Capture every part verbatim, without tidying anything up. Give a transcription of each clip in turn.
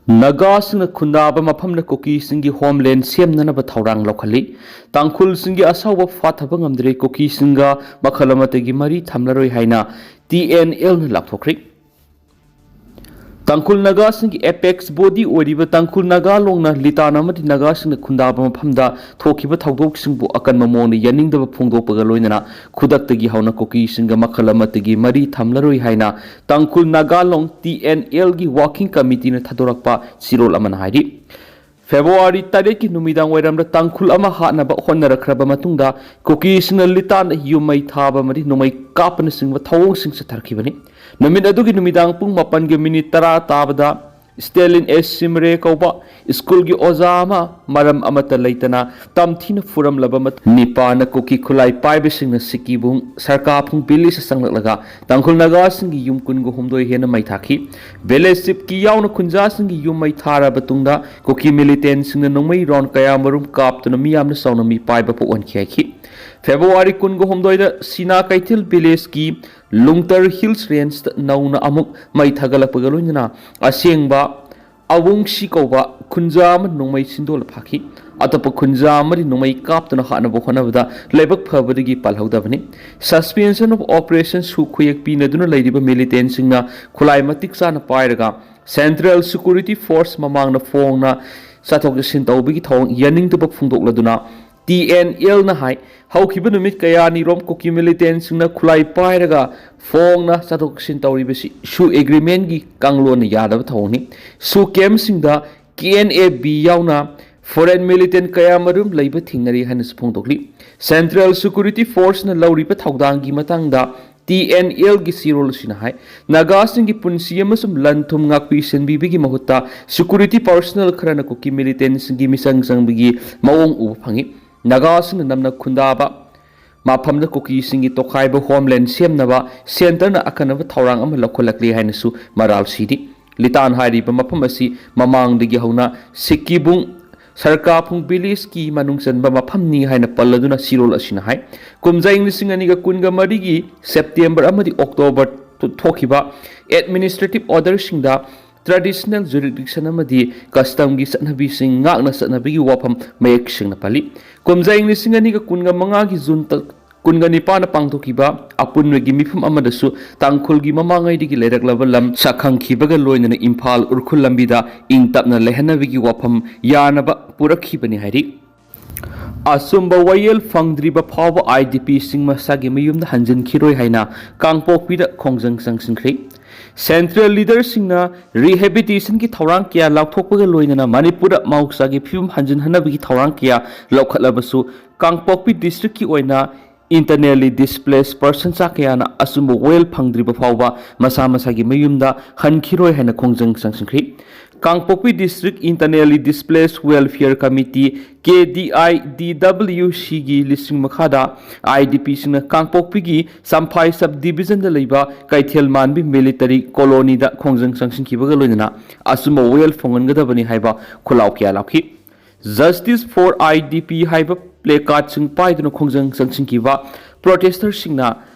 ꯅꯥꯒꯥꯁꯤꯡꯅ ꯈꯨꯟꯗꯥꯕ ꯃꯐꯝꯗ ꯀꯨꯀꯤꯁꯤꯡꯒꯤ ꯍꯣꯝꯂꯦꯟ ꯁꯦꯝꯅꯅꯕ ꯊꯧꯔꯥꯡ ꯂꯧꯈꯠꯂꯤ꯫ ꯇꯥꯡꯈꯨꯜꯁꯤꯡꯒꯤ ꯑꯁꯥꯎꯕ ꯐꯥꯊꯕ ꯉꯝꯗ꯭ꯔꯦ, ꯀꯨꯀꯤꯁꯤꯡꯒ ꯃꯈꯜ ꯑꯃꯠꯇꯒꯤ ꯃꯔꯤ ꯊꯝꯂꯔꯣꯏ ꯍꯥꯏꯅ ꯇꯤ ꯑꯦꯟ ꯑꯦꯜꯅ ꯂꯥꯎꯊꯣꯛꯈ꯭ꯔꯤ꯫ ꯇꯥꯡꯈꯨꯜ ꯅꯥꯒꯥꯁꯤꯡꯒꯤ ꯑꯦꯄꯦꯛꯁ ꯕꯣꯗꯤ ꯑꯣꯏꯔꯤꯕ ꯇꯥꯡꯈꯨꯜ ꯅꯥꯒꯥ ꯂꯣꯡꯅ ꯂꯤꯇꯥꯟ ꯑꯃꯗꯤ ꯅꯥꯒꯥꯁꯤꯡꯅ ꯈꯨꯟꯗꯥꯕ ꯃꯐꯝꯗ ꯊꯣꯛꯈꯤꯕ ꯊꯧꯗꯣꯛꯁꯤꯡꯕꯨ ꯑꯀꯟꯕ ꯃꯑꯣꯡꯗ ꯌꯥꯅꯤꯡꯗꯕ ꯐꯣꯡꯗꯣꯛꯄꯒ ꯂꯣꯏꯅꯅ ꯈꯨꯗꯛꯇꯒꯤ ꯍꯧꯅ ꯀꯨꯀꯤꯁꯤꯡꯒ ꯃꯈꯜ ꯑꯃꯠꯇꯒꯤ ꯃꯔꯤ ꯊꯝꯂꯔꯣꯏ ꯍꯥꯏꯅ ꯇꯥꯡꯈꯨꯜ ꯅꯥꯒꯥ ꯂꯣꯡ ꯇꯤ ꯑꯦꯟ ꯑꯦꯜꯒꯤ ꯋꯥꯔꯀꯤꯡ ꯀꯃꯤꯇꯤꯅ ꯊꯥꯗꯣꯔꯛꯄ ꯆꯦꯔꯣꯜ ꯑꯃꯅ ꯍꯥꯏꯔꯤ꯫ ꯐꯦꯕ꯭ꯔꯨꯋꯥꯔꯤ ꯇꯔꯦꯠꯀꯤ ꯅꯨꯃꯤꯗꯥꯡ ꯋꯥꯏꯔꯝꯗ ꯇꯥꯡꯈꯨꯜ ꯑꯃ ꯍꯥꯠꯅꯕ ꯍꯣꯠꯅꯔꯛꯈ꯭ꯔꯕ ꯃꯇꯨꯡꯗ ꯀꯨꯀꯤꯁꯤꯡꯅ ꯂꯤꯇꯥꯟꯗ ꯌꯨꯝꯃꯩ ꯊꯥꯕ ꯑꯃꯗꯤ ꯅꯣꯡꯃꯩ ꯀꯥꯞꯄꯅꯆꯤꯡꯕ ꯊꯧꯑꯣꯡꯁꯤꯡ ꯆꯠꯊꯔꯛꯈꯤꯕꯅꯤ꯫ ꯅꯨꯃꯤꯠ ꯑꯗꯨꯒꯤ ꯅꯨꯃꯤꯗꯥꯡ ꯄꯨꯡ ꯃꯥꯄꯟꯒꯤ ꯃꯤꯅꯤꯠ ꯇꯔꯥ ꯇꯥꯕꯗ ꯁ꯭ꯇꯦꯂꯤꯟ ꯑꯦꯁ ꯁꯤꯝꯔꯦ ꯀꯧꯕ ꯁ꯭ꯀꯨꯜꯒꯤ ꯑꯣꯖꯥ ꯑꯃ ꯃꯔꯝ ꯑꯃꯠꯇ ꯂꯩꯇꯅ ꯇꯝꯊꯤꯅ ꯐꯨꯔꯝꯂꯕ ꯃꯇꯨꯡ ꯅꯤꯄꯥꯅ ꯀꯨꯀꯤ ꯈꯨꯠꯂꯥꯏ ꯄꯥꯏꯕꯁꯤꯡꯅ ꯁꯤꯀꯤꯕꯨꯡ ꯁꯔꯀꯥꯐꯨꯡ ꯚꯤꯂꯦꯖꯇ ꯆꯪꯂꯛꯂꯒ ꯇꯥꯡꯈꯨꯜ ꯅꯥꯒꯥꯁꯤꯡꯒꯤ ꯌꯨꯝ ꯀꯨꯟꯒ ꯍꯨꯝꯗꯣꯏ ꯍꯦꯟꯅ ꯃꯩ ꯊꯥꯈꯤ꯫ ꯚꯤꯂꯦꯖ ꯆꯤꯞꯀꯤ ꯌꯥꯎꯅ ꯈꯨꯟꯖꯥꯁꯤꯡꯒꯤ ꯌꯨꯝ ꯃꯩ ꯊꯥꯔꯕ ꯇꯨꯡꯗ ꯀꯨꯀꯤ ꯃꯤꯂꯤꯇꯦꯟꯁꯤꯡꯅ ꯅꯣꯡꯃꯩ ꯔꯥꯎꯟ ꯀꯌꯥꯃꯔꯨꯝ ꯀꯥꯞꯇꯨꯅ ꯃꯤ ꯌꯥꯝꯅ ꯆꯥꯎꯅ ꯃꯤ ꯄꯥꯏꯕ ꯄꯣꯛꯍꯟꯈꯤ ꯍꯥꯏꯈꯤ꯫ ꯐꯦꯕ꯭ꯔꯨꯋꯥꯔꯤ ꯀꯨꯟꯒ ꯍꯨꯝꯗꯣꯏꯗ ꯁꯤꯅꯥ ꯀꯩꯊꯦꯜ ꯚꯤꯂꯦꯖꯀꯤ ꯂꯨꯡꯇꯔ ꯍꯤꯜꯁ ꯔꯦꯟꯖꯇ ꯅꯧꯅ ꯑꯃꯨꯛ ꯃꯩ ꯊꯥꯒꯠꯂꯛꯄꯒ ꯂꯣꯏꯅꯅ ꯑꯁꯦꯡꯕ ꯑꯋꯨꯡꯁꯤ ꯀꯧꯕ ꯈꯨꯟꯖꯥ ꯑꯃ ꯅꯣꯡꯃꯩ ꯁꯤꯟꯗꯣꯛꯂ ꯐꯥꯈꯤ꯫ ꯑꯇꯣꯞꯄ ꯈꯨꯟꯖꯥ ꯑꯃꯗꯤ ꯅꯣꯡꯃꯩ ꯀꯥꯞꯇꯨꯅ ꯍꯥꯠꯅꯕ ꯍꯣꯠꯅꯕꯗ ꯂꯥꯏꯕꯛ ꯐꯕꯗꯒꯤ ꯄꯜꯍꯧꯗꯕꯅꯤ꯫ Suspension of Operation ꯁꯨ ꯈꯨꯌꯦꯛ ꯄꯤꯅꯗꯨꯅ ꯂꯩꯔꯤꯕ ꯃꯤꯂꯤꯇꯦꯟꯁꯤꯡꯅ ꯈꯨꯠꯂꯥꯏ ꯃꯇꯤꯛ ꯆꯥꯅ ꯄꯥꯏꯔꯒ Central Security Force ꯃꯃꯥꯡꯗ ꯐꯣꯡꯅ ꯆꯠꯊꯣꯛ ꯆꯠꯁꯤꯟ ꯇꯧꯕꯒꯤ ꯊꯧꯑꯣꯡ ꯌꯥꯅꯤꯡꯗꯕ ꯐꯣꯡꯗꯣꯛꯂꯗꯨꯅ ꯇꯤ ꯑꯦꯟ ꯑꯦꯜꯅ ꯍꯥꯏ, ꯍꯧꯈꯤꯕ ꯅꯨꯃꯤꯠ ꯀꯌꯥꯅꯤꯔꯣꯝ ꯀꯨꯀꯤ ꯃꯤꯂꯤꯇꯦꯟꯁꯤꯡꯅ ꯈꯨꯠꯂꯥꯏ ꯄꯥꯏꯔꯒ ꯐꯣꯡꯅ ꯆꯠꯊꯣꯛ ꯆꯠꯁꯤꯟ ꯇꯧꯔꯤꯕꯁꯤ ꯁꯨ ꯑꯦꯒ꯭ꯔꯤꯃꯦꯟꯒꯤ ꯀꯥꯡꯂꯣꯟꯅ ꯌꯥꯗꯕ ꯊꯧꯑꯣꯡꯅꯤ꯫ ꯁꯨ ꯀꯦꯝꯞꯁꯤꯡꯗ ꯀꯦ ꯑꯦꯟ ꯑꯦ ꯕꯤ ꯌꯥꯎꯅ ꯐꯣꯔꯦꯟ ꯃꯤꯂꯤꯇꯦꯟ ꯀꯌꯥꯃꯔꯨꯝ ꯂꯩꯕ ꯊꯦꯡꯅꯔꯤ ꯍꯥꯏꯅꯁꯨ ꯐꯣꯡꯗꯣꯛꯂꯤ꯫ Central Security Forceꯅ ꯂꯧꯔꯤꯕ ꯊꯧꯗꯥꯡꯒꯤ ꯃꯇꯥꯡꯗ ꯇꯤ ꯑꯦꯟ ꯑꯦꯜꯒꯤ ꯆꯦꯔꯣꯜ ꯑꯁꯤꯅ ꯍꯥꯏ, ꯅꯥꯒꯥꯁꯤꯡꯒꯤ ꯄꯨꯟꯁꯤ ꯑꯃꯁꯨꯡ ꯂꯟ ꯊꯨꯝ ꯉꯥꯛꯄꯤ ꯁꯦꯟꯕꯤꯕꯒꯤ ꯃꯍꯨꯠꯇ security personnel ꯈꯔꯅ ꯀꯨꯀꯤ ꯃꯤꯂꯤꯇꯦꯟꯁꯤꯡꯒꯤ ꯃꯤꯆꯪ ꯆꯪꯕꯒꯤ ꯃꯑꯣꯡ ꯎꯕ ꯐꯪꯏ꯫ ꯅꯥꯒꯥꯁꯤꯡꯅ ꯅꯝꯅ ꯈꯨꯟꯗꯥꯕ ꯃꯐꯝꯗ ꯀꯨꯀꯤꯁꯤꯡꯒꯤ ꯇꯣꯈꯥꯏꯕ ꯍꯣꯝꯂꯦꯟ ꯁꯦꯝꯅꯕ ꯁꯦꯟꯇꯔꯅ ꯑꯈꯟꯅꯕ ꯊꯧꯔꯥꯡ ꯑꯃ ꯂꯧꯈꯠꯂꯛꯂꯤ ꯍꯥꯏꯅꯁꯨ ꯃꯔꯥꯜ ꯁꯤꯔꯤ꯫ ꯂꯤꯇꯥꯟ ꯍꯥꯏꯔꯤꯕ ꯃꯐꯝ ꯑꯁꯤ ꯃꯃꯥꯡꯗꯒꯤ ꯍꯧꯅ ꯁꯤꯀꯤꯕꯨꯡ ꯁꯔꯀꯥꯐꯨꯡ ꯚꯤꯂꯦꯖꯀꯤ ꯃꯅꯨꯡ ꯆꯟꯕ ꯃꯐꯝꯅꯤ ꯍꯥꯏꯅ ꯄꯜꯂꯗꯨꯅ ꯆꯦꯔꯣꯜ ꯑꯁꯤꯅ ꯍꯥꯏ꯫ ꯀꯨꯝꯖꯥ ꯏꯪ ꯂꯤꯁꯤꯡ ꯑꯅꯤꯒ ꯀꯨꯟꯒ ꯃꯔꯤꯒꯤ ꯁꯦꯞꯇꯦꯝꯕꯔ ꯑꯃꯗꯤ ꯑꯣꯛꯇꯣꯕꯔ ꯊꯣꯛꯈꯤꯕ administrative orderꯁꯤꯡꯗ traditional jurisdiction ꯑꯃꯗꯤ customꯒꯤ ꯆꯠꯅꯕꯤꯁꯤꯡ ꯉꯥꯛꯅ ꯆꯠꯅꯕꯒꯤ ꯋꯥꯐꯝ ꯃꯌꯦꯛ ꯁꯦꯡꯅ ꯄꯜꯂꯤ꯫ ꯀꯨꯝꯖꯥ ꯏꯪ ꯂꯤꯁꯤꯡ ꯑꯅꯤꯒ ꯀꯨꯟꯒ ꯃꯉꯥꯒꯤ ꯖꯨꯟ ꯇ-, ꯀꯨꯟꯒ ꯅꯤꯄꯥꯟꯗ ꯄꯥꯡꯊꯣꯛꯈꯤꯕ ꯑꯄꯨꯟꯕꯒꯤ ꯃꯤꯐꯝ ꯑꯃꯗꯁꯨ ꯇꯥꯡꯈꯨꯜꯒꯤ ꯃꯃꯥꯡꯉꯩꯗꯒꯤ ꯂꯩꯔꯛꯂꯕ ꯂꯝ ꯁꯛꯈꯪꯈꯤꯕꯒ ꯂꯣꯏꯅꯅ ꯏꯝꯐꯥꯜ ꯎꯔꯈꯨꯜ ꯂꯝꯕꯤꯗ ꯏꯪ ꯇꯞꯅ ꯂꯩꯍꯟꯅꯕꯒꯤ ꯋꯥꯐꯝ ꯌꯥꯅꯕ ꯄꯨꯔꯛꯈꯤꯕꯅꯤ ꯍꯥꯏꯔꯤ꯫ ꯑꯆꯨꯝꯕ ꯋꯥꯌꯦꯜ ꯐꯪꯗ꯭ꯔꯤꯕ ꯐꯥꯎꯕ IDPꯁꯤꯡ ꯃꯁꯥꯒꯤ ꯃꯌꯨꯝꯗ ꯍꯟꯖꯤꯟꯈꯤꯔꯣꯏ ꯍꯥꯏꯅ ꯀꯥꯡꯄꯣꯛꯄꯤꯗ ꯈꯣꯡꯖꯪ ꯆꯪꯁꯤꯟꯈ꯭ꯔꯦ꯫ Central leaderꯁꯤꯡꯅ rehabilitationꯒꯤ ꯊꯧꯔꯥꯡ ꯀꯌꯥ ꯂꯥꯎꯊꯣꯛꯄꯒ ꯂꯣꯏꯅꯅ ꯃꯅꯤꯄꯨꯔꯗ ꯃꯍꯧꯁꯥꯒꯤ ꯐꯤꯕꯝ ꯍꯟꯖꯤꯟꯍꯟꯅꯕꯒꯤ ꯊꯧꯔꯥꯡ ꯀꯌꯥ ꯂꯧꯈꯠꯂꯕꯁꯨ ꯀꯥꯡꯄꯣꯛꯄꯤ districtꯀꯤ ꯑꯣꯏꯅ internally displaced person ꯁꯥ ꯀꯌꯥꯅ ꯑꯆꯨꯝꯕ ꯋꯥꯌꯦꯜ ꯐꯪꯗ꯭ꯔꯤꯕ ꯐꯥꯎꯕ ꯃꯁꯥ ꯃꯁꯥꯒꯤ ꯃꯌꯨꯝꯗ ꯍꯟꯈꯤꯔꯣꯏ ꯍꯥꯏꯅ ꯈꯣꯡꯖꯪ ꯆꯪꯁꯤꯟꯈ꯭ꯔꯤ꯫ ꯀꯥꯡꯄꯣꯛꯄꯤ District Internally Displaced Welfare Committee, KDIDWCꯒꯤ ꯂꯤꯁꯤꯡ ꯃꯈꯥꯗ IDPꯁꯤꯡꯅ ꯀꯥꯡꯄꯣꯛꯄꯤꯒꯤ ꯆꯝꯐꯥꯏ Sub Divisionꯗ ꯂꯩꯕ ꯀꯩꯊꯦꯜ ꯃꯥꯟꯕꯤ Military Colonyꯗ ꯈꯣꯡꯖꯪ ꯆꯪꯁꯤꯟꯈꯤꯕꯒ ꯂꯣꯏꯅꯅ ꯑꯆꯨꯝꯕ ꯋꯥꯌꯦꯜ ꯐꯪꯍꯟꯒꯗꯕꯅꯤ ꯍꯥꯏꯕ ꯈꯨꯜꯂꯥꯎ ꯀꯌꯥ ꯂꯥꯎꯈꯤ꯫ Justice for IDP ꯍꯥꯏꯕ placardꯁꯤꯡ ꯄꯥꯏꯗꯨꯅ ꯈꯣꯡꯖꯪ ꯆꯪꯁꯤꯟꯈꯤꯕ protesterꯁꯤꯡꯅ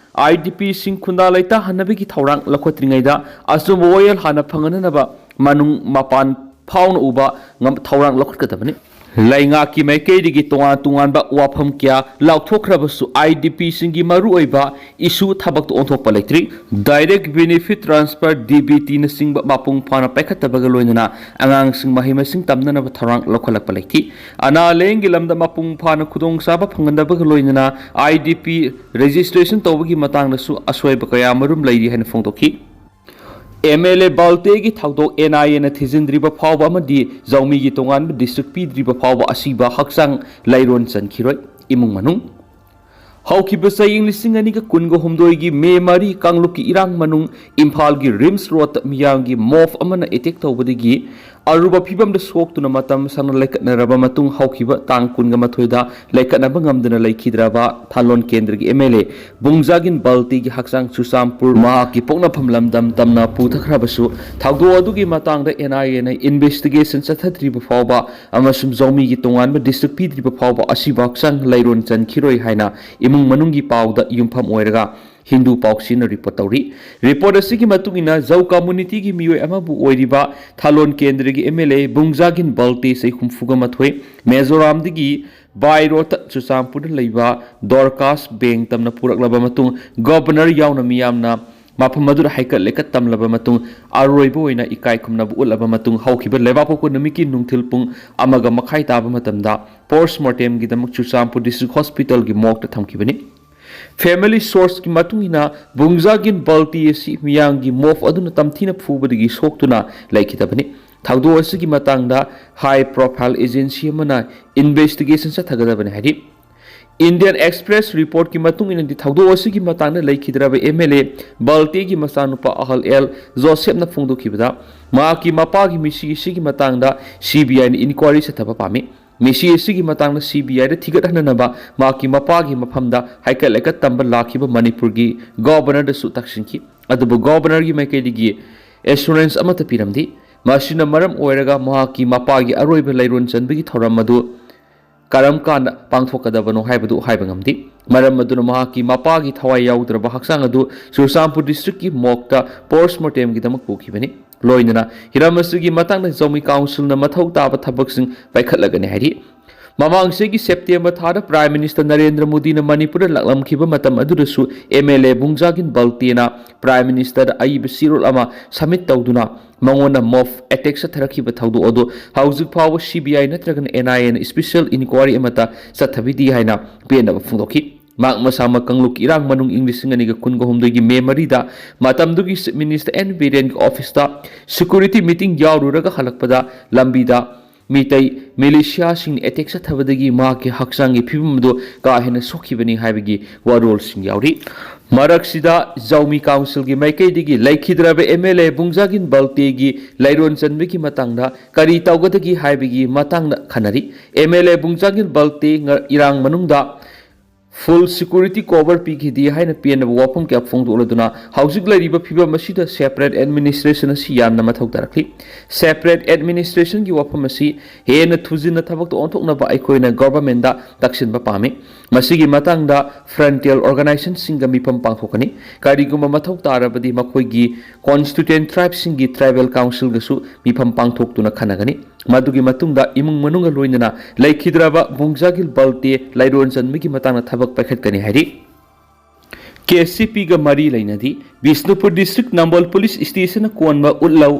IDPꯁꯤꯡ ꯈꯨꯟꯗꯥ ꯂꯩꯇꯥꯍꯟꯅꯕꯒꯤ ꯊꯧꯔꯥꯡ ꯂꯧꯈꯠꯇ꯭ꯔꯤꯉꯩꯗ ꯑꯆꯨꯝꯕ ꯋꯥꯌꯦꯜ ꯍꯥꯟꯅ ꯐꯪꯍꯟꯅꯕ ꯃꯅꯨꯡ ꯃꯄꯥꯟ ꯐꯥꯎꯅ ꯎꯕ ꯉꯝ-, ꯊꯧꯔꯥꯡ ꯂꯧꯈꯠꯀꯗꯕꯅꯤ꯫ ꯂꯩꯉꯥꯛꯀꯤ ꯃꯥꯏꯀꯩꯗꯒꯤ ꯇꯣꯉꯥꯟ ꯇꯣꯉꯥꯟꯕ ꯋꯥꯐꯝ ꯀꯌꯥ ꯂꯥꯎꯊꯣꯛꯈ꯭ꯔꯕꯁꯨ IDPꯁꯤꯡꯒꯤ ꯃꯔꯨꯑꯣꯏꯕ issue ꯊꯕꯛꯇ ꯑꯣꯟꯊꯣꯛꯄ ꯂꯩꯇ꯭ꯔꯤ꯫ Direct Benefit Transfer, DBTꯅꯆꯤꯡꯕ ꯃꯄꯨꯡ ꯐꯥꯅ ꯄꯥꯏꯈꯠꯇꯕꯒ ꯂꯣꯏꯅꯅ ꯑꯉꯥꯡꯁꯤꯡ ꯃꯍꯩ ꯃꯁꯤꯡ ꯇꯝꯅꯅꯕ ꯊꯧꯔꯥꯡ ꯂꯧꯈꯠꯂꯛꯄ ꯂꯩꯇꯦ꯫ ꯑꯅꯥ ꯂꯥꯌꯦꯡꯒꯤ ꯂꯝꯗ ꯃꯄꯨꯡ ꯐꯥꯅ ꯈꯨꯗꯣꯡꯆꯥꯕ ꯐꯪꯍꯟꯗꯕꯒ ꯂꯣꯏꯅꯅ IDP registration ꯇꯧꯕꯒꯤ ꯃꯇꯥꯡꯗꯁꯨ ꯑꯁꯣꯏꯕ ꯀꯌꯥ ꯃꯔꯨꯝ ꯂꯩꯔꯤ ꯍꯥꯏꯅ ꯐꯣꯡꯗꯣꯛꯈꯤ꯫ MLA ꯕꯥꯜꯇꯦꯒꯤ ꯊꯧꯗꯣꯛ NIAꯅ ꯊꯤꯖꯤꯟꯗ꯭ꯔꯤꯕ ꯐꯥꯎꯕ ꯑꯃꯗꯤ ꯖꯧꯃꯤꯒꯤ ꯇꯣꯉꯥꯟꯕ district ꯄꯤꯗ꯭ꯔꯤꯕ ꯐꯥꯎꯕ ꯑꯁꯤꯕ ꯍꯛꯆꯥꯡ ꯂꯩꯔꯣꯟ ꯆꯟꯈꯤꯔꯣꯏ꯫ ꯏꯃꯨꯡ ꯃꯅꯨꯡ꯫ ꯍꯧꯈꯤꯕ ꯆꯍꯤ ꯂꯤꯁꯤꯡ ꯑꯅꯤꯒ ꯀꯨꯟꯒ ꯍꯨꯝꯗꯣꯏꯒꯤ ꯃꯦ ꯃꯔꯤ ꯀꯥꯡꯂꯨꯞꯀꯤ ꯏꯔꯥꯡ ꯃꯅꯨꯡ ꯏꯝꯐꯥꯜꯒꯤ RIMS Roadꯇ ꯃꯤꯌꯥꯝꯒꯤ mob ꯑꯃꯅ attack ꯇꯧꯕꯗꯒꯤ ꯑꯔꯨꯕ ꯐꯤꯕꯝꯗ ꯁꯣꯛꯇꯨꯅ ꯃꯇꯝ ꯁꯥꯡꯅ ꯂꯩꯈꯠꯅꯔꯕ ꯃꯇꯨꯡ ꯍꯧꯈꯤꯕ ꯇꯥꯡ ꯀꯨꯟꯒ ꯃꯥꯊꯣꯏꯗ ꯂꯩꯈꯠꯅꯕ ꯉꯝꯗꯅ ꯂꯩꯈꯤꯗ꯭ꯔꯕ ꯊꯥꯂꯣꯟ ꯀꯦꯟꯗ꯭ꯔꯒꯤ MLA ꯕꯨꯡꯖꯥꯒꯤꯟ ꯕꯥꯜꯇꯤꯒꯤ ꯍꯛꯆꯥꯡ ꯆꯨꯔꯆꯥꯟꯄꯨꯔ ꯃꯍꯥꯛꯀꯤ ꯄꯣꯛꯅꯐꯝ ꯂꯝꯗꯝ ꯇꯝꯅ ꯄꯨꯊꯈ꯭ꯔꯕꯁꯨ ꯊꯧꯗꯣꯛ ꯑꯗꯨꯒꯤ ꯃꯇꯥꯡꯗ NIAꯅ investigation ꯆꯠꯊꯗ꯭ꯔꯤꯕ ꯐꯥꯎꯕ ꯑꯃꯁꯨꯡ ꯖꯧꯃꯤꯒꯤ ꯇꯣꯉꯥꯟꯕ district ꯄꯤꯗ꯭ꯔꯤꯕ ꯐꯥꯎꯕ ꯑꯁꯤꯕ ꯍꯛꯆꯥꯡ ꯂꯩꯔꯣꯟ ꯆꯟꯈꯤꯔꯣꯏ ꯍꯥꯏꯅ ꯏꯃꯨꯡ ꯃꯅꯨꯡꯒꯤ ꯄꯥꯎꯗ ꯌꯨꯝꯐꯝ ꯑꯣꯏꯔꯒ ꯍꯤꯟꯗꯨ ꯄꯥꯎꯆꯦꯅ ꯔꯤꯄꯣꯔꯠ ꯇꯧꯔꯤ꯫ ꯔꯤꯄꯣꯔꯠ ꯑꯁꯤꯒꯤ ꯃꯇꯨꯡ ꯏꯟꯅ ꯖꯧ ꯀꯝꯃꯨꯅꯤꯇꯤꯒꯤ ꯃꯤꯑꯣꯏ ꯑꯃꯕꯨ ꯑꯣꯏꯔꯤꯕ ꯊꯥꯂꯣꯟ ꯀꯦꯟꯗ꯭ꯔꯒꯤ ꯑꯦꯝ ꯑꯦꯜ ꯑꯦ ꯕꯨꯡꯖꯥꯒꯤꯟ ꯕꯜꯇꯦ, ꯆꯍꯤ ꯍꯨꯝꯐꯨꯒ ꯃꯥꯊꯣꯏ, ꯃꯤꯖꯣꯔꯥꯝꯗꯒꯤ by road ꯇ ꯆꯨꯔꯆꯥꯟꯄꯨꯔꯗ ꯂꯩꯕ ꯗꯣꯔꯀꯥꯁ ꯕꯦꯡ ꯇꯝꯅ ꯄꯨꯔꯛꯂꯕ ꯃꯇꯨꯡ, ꯒꯕꯔꯅꯔ ꯌꯥꯎꯅ ꯃꯤꯌꯥꯝꯅ ꯃꯐꯝ ꯑꯗꯨꯗ ꯍꯩꯀꯠ ꯂꯩꯀꯠ ꯇꯝꯂꯕ ꯃꯇꯨꯡ, ꯑꯔꯣꯏꯕ ꯑꯣꯏꯅ ꯏꯀꯥꯏ ꯈꯨꯝꯅꯕ ꯎꯠꯂꯕ ꯃꯇꯨꯡ, ꯍꯧꯈꯤꯕ ꯂꯩꯕꯥꯛꯄꯣꯛꯄ ꯅꯨꯃꯤꯠꯀꯤ ꯅꯨꯡꯊꯤꯜ ꯄꯨꯡ ꯑꯃꯒ ꯃꯈꯥꯏ ꯇꯥꯕ ꯃꯇꯝꯗ ꯄꯣꯁꯃꯣꯔꯇꯦꯝꯒꯤꯗꯃꯛ ꯆꯨꯔꯆꯥꯟꯄꯨꯔ ꯗꯤꯁꯇ꯭ꯔꯤꯛ ꯍꯣꯁꯄꯤꯇꯥꯜꯒꯤ ꯃꯣꯔꯒꯇ ꯊꯝꯈꯤꯕꯅꯤ꯫ ꯐꯦꯃꯤꯂꯤ ꯁꯣꯔꯁꯀꯤ ꯃꯇꯨꯡ ꯏꯟꯅ, ꯕꯨꯡꯖꯥꯒꯤꯟ ꯕꯜꯇꯤ ꯑꯁꯤ ꯃꯤꯌꯥꯝꯒꯤ ꯃꯣꯞ ꯑꯗꯨꯅ ꯇꯝꯊꯤꯅ ꯐꯨꯕꯗꯒꯤ ꯁꯣꯛꯇꯨꯅ ꯂꯩꯈꯤꯗꯕꯅꯤ꯫ ꯊꯧꯗꯣꯛ ꯑꯁꯤꯒꯤ ꯃꯇꯥꯡꯗ ꯍꯥꯏ ꯄ꯭ꯔꯣꯐꯥꯏꯜ ꯑꯦꯖꯦꯟꯁꯤ ꯑꯃꯅ ꯏꯟꯚꯦꯁꯇꯤꯒꯦꯁꯟ ꯆꯠꯊꯒꯗꯕꯅꯤ ꯍꯥꯏꯔꯤ꯫ ꯏꯟꯗꯤꯌꯟ ꯑꯦꯛꯁꯄ꯭ꯔꯦꯁ ꯔꯤꯄꯣꯔꯠꯀꯤ ꯃꯇꯨꯡ ꯏꯟꯅꯗꯤ, ꯊꯧꯗꯣꯛ ꯑꯁꯤꯒꯤ ꯃꯇꯥꯡꯗ ꯂꯩꯈꯤꯗ꯭ꯔꯕ ꯑꯦꯝ ꯑꯦꯜ ꯑꯦ ꯕꯜꯇꯤꯒꯤ ꯃꯆꯥꯅꯨꯄꯥ ꯑꯍꯜ ꯑꯦꯜ ꯖꯣꯁꯦꯞꯅ ꯐꯣꯡꯗꯣꯛꯈꯤꯕꯗ, ꯃꯍꯥꯛꯀꯤ ꯃꯄꯥꯒꯤ ꯃꯤꯁꯤ ꯑꯁꯤꯒꯤ ꯃꯇꯥꯡꯗ ꯁꯤ ꯕꯤ ꯑꯥꯏꯅ ꯏꯟꯀ꯭ꯋꯥꯏꯔꯤ ꯆꯠꯊꯕ ꯄꯥꯝꯃꯤ꯫ ꯃꯤꯁꯤ ꯑꯁꯤꯒꯤ ꯃꯇꯥꯡꯗ ꯁꯤ ꯕꯤ ꯑꯥꯏꯗ ꯊꯤꯒꯠꯍꯟꯅꯅꯕ ꯃꯍꯥꯛꯀꯤ ꯃꯄꯥꯒꯤ ꯃꯐꯝꯗ ꯍꯩꯀꯠ ꯂꯩꯀꯠ ꯇꯝꯕ ꯂꯥꯛꯈꯤꯕ ꯃꯅꯤꯄꯨꯔꯒꯤ ꯒꯣꯕꯔꯅꯔꯗꯁꯨ ꯇꯛꯁꯤꯟꯈꯤ꯫ ꯑꯗꯨꯕꯨ ꯒꯣꯕꯔꯅꯔꯒꯤ ꯃꯥꯏꯀꯩꯗꯒꯤ ꯑꯦꯁꯨꯔꯦꯟꯁ ꯑꯃꯠꯇ ꯄꯤꯔꯝꯗꯦ꯫ ꯃꯁꯤꯅ ꯃꯔꯝ ꯑꯣꯏꯔꯒ ꯃꯍꯥꯛꯀꯤ ꯃꯄꯥꯒꯤ ꯑꯔꯣꯏꯕ ꯂꯩꯔꯣꯟ ꯆꯟꯕꯒꯤ ꯊꯧꯔꯝ ꯑꯗꯨ ꯀꯔꯝ ꯀꯥꯟꯗ ꯄꯥꯡꯊꯣꯛꯀꯗꯕꯅꯣ ꯍꯥꯏꯕꯗꯨ ꯍꯥꯏꯕ ꯉꯝꯗꯦ꯫ ꯃꯔꯝ ꯑꯗꯨꯅ ꯃꯍꯥꯛꯀꯤ ꯃꯄꯥꯒꯤ ꯊꯋꯥꯏ ꯌꯥꯎꯗ꯭ꯔꯕ ꯍꯛꯆꯥꯡ ꯑꯗꯨ ꯆꯨꯔꯆꯥꯟꯄꯨꯔ ꯗꯤꯁꯇ꯭ꯔꯤꯛꯀꯤ ꯃꯣꯔꯒꯇ ꯄꯣꯁꯃꯣꯔꯇꯦꯝꯒꯤꯗꯃꯛ ꯄꯨꯈꯤꯕꯅꯤ꯫ ꯂꯣꯏꯅꯅ ꯍꯤꯔꯝ ꯑꯁꯤꯒꯤ ꯃꯇꯥꯡꯗ ꯖꯧꯃꯤ ꯀꯥꯎꯟꯁꯤꯜꯅ ꯃꯊꯧ ꯇꯥꯕ ꯊꯕꯛꯁꯤꯡ ꯄꯥꯏꯈꯠꯂꯒꯅꯤ ꯍꯥꯏꯔꯤ꯫ ꯃꯃꯥꯡ ꯆꯍꯤꯒꯤ ꯁꯦꯞꯇꯦꯝꯕꯔ ꯊꯥꯗ ꯄ꯭ꯔꯥꯏꯝ ꯃꯤꯅꯤꯁꯇꯔ ꯅꯔꯦꯟꯗ꯭ꯔ ꯃꯣꯗꯤꯅ ꯃꯅꯤꯄꯨꯔꯗ ꯂꯥꯛꯂꯝꯈꯤꯕ ꯃꯇꯝ ꯑꯗꯨꯗꯁꯨ ꯑꯦꯝ ꯑꯦꯜ ꯑꯦ ꯕꯨꯡꯖꯥꯒꯤꯟ ꯕꯜꯇꯦꯅ ꯄ꯭ꯔꯥꯏꯝ ꯃꯤꯅꯤꯁꯇꯔꯗ ꯑꯏꯕ ꯆꯦꯔꯣꯜ ꯑꯃ ꯁꯕꯃꯤꯠ ꯇꯧꯗꯨꯅ ꯃꯉꯣꯟꯗ ꯃꯣꯞ ꯑꯦꯇꯦꯛ ꯆꯠꯊꯔꯛꯈꯤꯕ ꯊꯧꯗꯣꯛ ꯑꯗꯨ ꯍꯧꯖꯤꯛ ꯐꯥꯎꯕ ꯁꯤ ꯕꯤ ꯑꯥꯏ ꯅꯠꯇ꯭ꯔꯒꯅ ꯑꯦꯟ ꯑꯥꯏ ꯑꯦꯅ ꯏꯁꯄꯤꯁꯦꯜ ꯏꯟꯀ꯭ꯋꯥꯏꯔꯤ ꯑꯃꯠꯇ ꯆꯠꯊꯕꯤꯗꯦ ꯍꯥꯏꯅ ꯄꯦꯟꯗꯕ ꯐꯣꯡꯗꯣꯛꯈꯤ꯫ ꯃꯍꯥꯛ ꯃꯁꯥꯃꯛ ꯀꯥꯡꯂꯨꯞꯀꯤ ꯏꯔꯥꯡ ꯃꯅꯨꯡ ꯏꯪ ꯂꯤꯁꯤꯡ ꯑꯅꯤꯒ ꯀꯨꯟꯒ ꯍꯨꯝꯗꯣꯏꯒꯤ ꯃꯦ ꯃꯔꯤꯗ ꯃꯇꯝꯗꯨꯒꯤ ꯆꯤꯐ ꯃꯤꯅꯤꯁꯇꯔ ꯑꯦꯟ ꯕꯤꯔꯦꯟꯒꯤ ꯑꯣꯐꯤꯁꯇ ꯁꯦꯀ꯭ꯌꯨꯔꯤꯇꯤ ꯃꯤꯇꯤꯡ ꯌꯥꯎꯔꯨꯔꯒ ꯍꯜꯂꯛꯄꯗ ꯂꯝꯕꯤꯗ ꯃꯤꯇꯩ ꯃꯤꯂꯤꯁꯤꯌꯥꯁꯤꯡꯅ ꯑꯦꯇꯦꯛ ꯆꯠꯊꯕꯗꯒꯤ ꯃꯍꯥꯛꯀꯤ ꯍꯛꯆꯥꯡꯒꯤ ꯐꯤꯕꯝ ꯑꯗꯨ ꯀꯥ ꯍꯦꯟꯅ ꯁꯣꯛꯈꯤꯕꯅꯤ ꯍꯥꯏꯕꯒꯤ ꯋꯥꯔꯣꯜꯁꯤꯡ ꯌꯥꯎꯔꯤ꯫ ꯃꯔꯛꯁꯤꯗ ꯖꯧꯃꯤ ꯀꯥꯎꯟꯁꯤꯜꯒꯤ ꯃꯥꯏꯀꯩꯗꯒꯤ ꯂꯩꯈꯤꯗ꯭ꯔꯕ ꯑꯦꯝ ꯑꯦꯜ ꯑꯦ ꯕꯨꯡꯖꯥꯒꯤꯟ ꯕꯜꯇꯦꯒꯤ ꯂꯩꯔꯣꯟ ꯆꯟꯕꯒꯤ ꯃꯇꯥꯡꯗ ꯀꯔꯤ ꯇꯧꯒꯗꯒꯦ ꯍꯥꯏꯕꯒꯤ ꯃꯇꯥꯡꯗ ꯈꯟꯅꯔꯤ꯫ ꯑꯦꯝ ꯑꯦꯜ ꯑꯦ ꯕꯨꯡꯖꯥꯒꯤꯟ ꯕꯜꯇꯦ ꯉ-, ꯏꯔꯥꯡ ꯃꯅꯨꯡꯗ full security cover ꯄꯤꯈꯤꯗꯦ ꯍꯥꯏꯅ ꯄꯦꯟꯅꯕ ꯋꯥꯐꯝ ꯀꯌꯥ ꯐꯣꯡꯗꯣꯛꯂꯗꯨꯅ ꯍꯧꯖꯤꯛ ꯂꯩꯔꯤꯕ ꯐꯤꯕꯝ ꯑꯁꯤꯗ separate administration ꯑꯁꯤ ꯌꯥꯝꯅ ꯃꯊꯧ ꯇꯥꯔꯛꯂꯤ꯫ Separate administrationꯒꯤ ꯋꯥꯐꯝ ꯑꯁꯤ ꯍꯦꯟꯅ ꯊꯨꯖꯤꯟꯅ ꯊꯕꯛꯇ ꯑꯣꯟꯊꯣꯛꯅꯕ ꯑꯩꯈꯣꯏꯅ governmentꯗ ꯇꯛꯁꯤꯟꯕ ꯄꯥꯝꯃꯤ꯫ ꯃꯁꯤꯒꯤ ꯃꯇꯥꯡꯗ frontier organizationꯁꯤꯡꯒ ꯃꯤꯐꯝ ꯄꯥꯡꯊꯣꯛꯀꯅꯤ꯫ ꯀꯔꯤꯒꯨꯝꯕ ꯃꯊꯧ ꯇꯥꯔꯕꯗꯤ ꯃꯈꯣꯏꯒꯤ constituent tribeꯁꯤꯡꯒꯤ tribal councilꯒꯁꯨ ꯃꯤꯐꯝ ꯄꯥꯡꯊꯣꯛꯇꯨꯅ ꯈꯟꯅꯒꯅꯤ꯫ ꯃꯗꯨꯒꯤ ꯃꯇꯨꯡꯗ ꯏꯃꯨꯡ ꯃꯅꯨꯡꯒ ꯂꯣꯏꯅꯅ ꯂꯩꯈꯤꯗ꯭ꯔꯕ ꯕꯨꯡꯖꯥꯒꯤꯜ ꯕꯜꯇꯦ ꯂꯩꯔꯣꯟ ꯆꯟꯕꯒꯤ ꯃꯇꯥꯡꯗ ꯊꯕꯛ ꯄꯥꯏꯈꯠꯀꯅꯤ ꯍꯥꯏꯔꯤ꯫ KCPꯒ ꯃꯔꯤ ꯂꯩꯅꯗꯤ ꯕꯤꯁꯅꯨꯄꯨꯔ district ꯅꯝꯕꯣꯜ police stationꯅ ꯀꯣꯟꯕ ꯎꯠꯂꯧ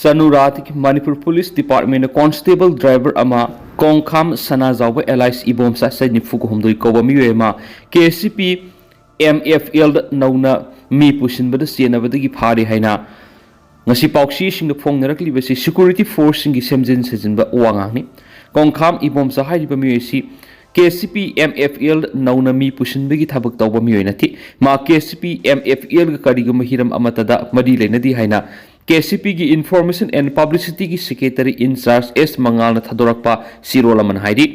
ꯆꯅꯨꯔꯥꯗꯒꯤ ꯃꯅꯤꯄꯨꯔ police departmentꯅ constable driver ꯑꯃ ꯀꯣꯡꯈꯥꯝ ꯁꯅꯥꯖꯥꯎꯕ alias ꯏꯕꯣꯝꯆꯥ ꯆꯍꯤ ꯅꯤꯐꯨꯒ ꯍꯨꯝꯗꯣꯏ ꯀꯧꯕ ꯃꯤꯑꯣꯏ ꯑꯃ KCP MFLꯗ ꯅꯧꯅ ꯃꯤ ꯄꯨꯁꯤꯟꯕꯗ ꯆꯦꯟꯅꯕꯗꯒꯤ ꯐꯥꯔꯦ ꯍꯥꯏꯅ ꯉꯁꯤ ꯄꯥꯎꯆꯦꯁꯤꯡꯗ ꯐꯣꯡꯅꯔꯛꯂꯤꯕꯁꯤ security forceꯁꯤꯡꯒꯤ ꯁꯦꯝꯖꯤꯟ ꯁꯥꯖꯤꯟꯕ ꯋꯥꯉꯥꯡꯅꯤ꯫ ꯀꯣꯡꯈꯥꯝ ꯏꯕꯣꯝꯆꯥ ꯍꯥꯏꯔꯤꯕ ꯃꯤꯑꯣꯏ ꯑꯁꯤ KCP MFLꯗ ꯅꯧꯅ ꯃꯤ ꯄꯨꯁꯤꯟꯕꯒꯤ ꯊꯕꯛ ꯇꯧꯕ ꯃꯤꯑꯣꯏ ꯅꯠꯇꯦ꯫ ꯃꯥ KCP MFLꯒ ꯀꯔꯤꯒꯨꯝꯕ ꯍꯤꯔꯝ ꯑꯃꯠꯇꯗ ꯃꯔꯤ ꯂꯩꯅꯗꯦ ꯍꯥꯏꯅ KCPꯒꯤ information and publicityꯒꯤ secretary in charge S ꯃꯉꯥꯜꯅ ꯊꯥꯗꯣꯔꯛꯄ ꯆꯦꯔꯣꯜ ꯑꯃꯅ ꯍꯥꯏꯔꯤ꯫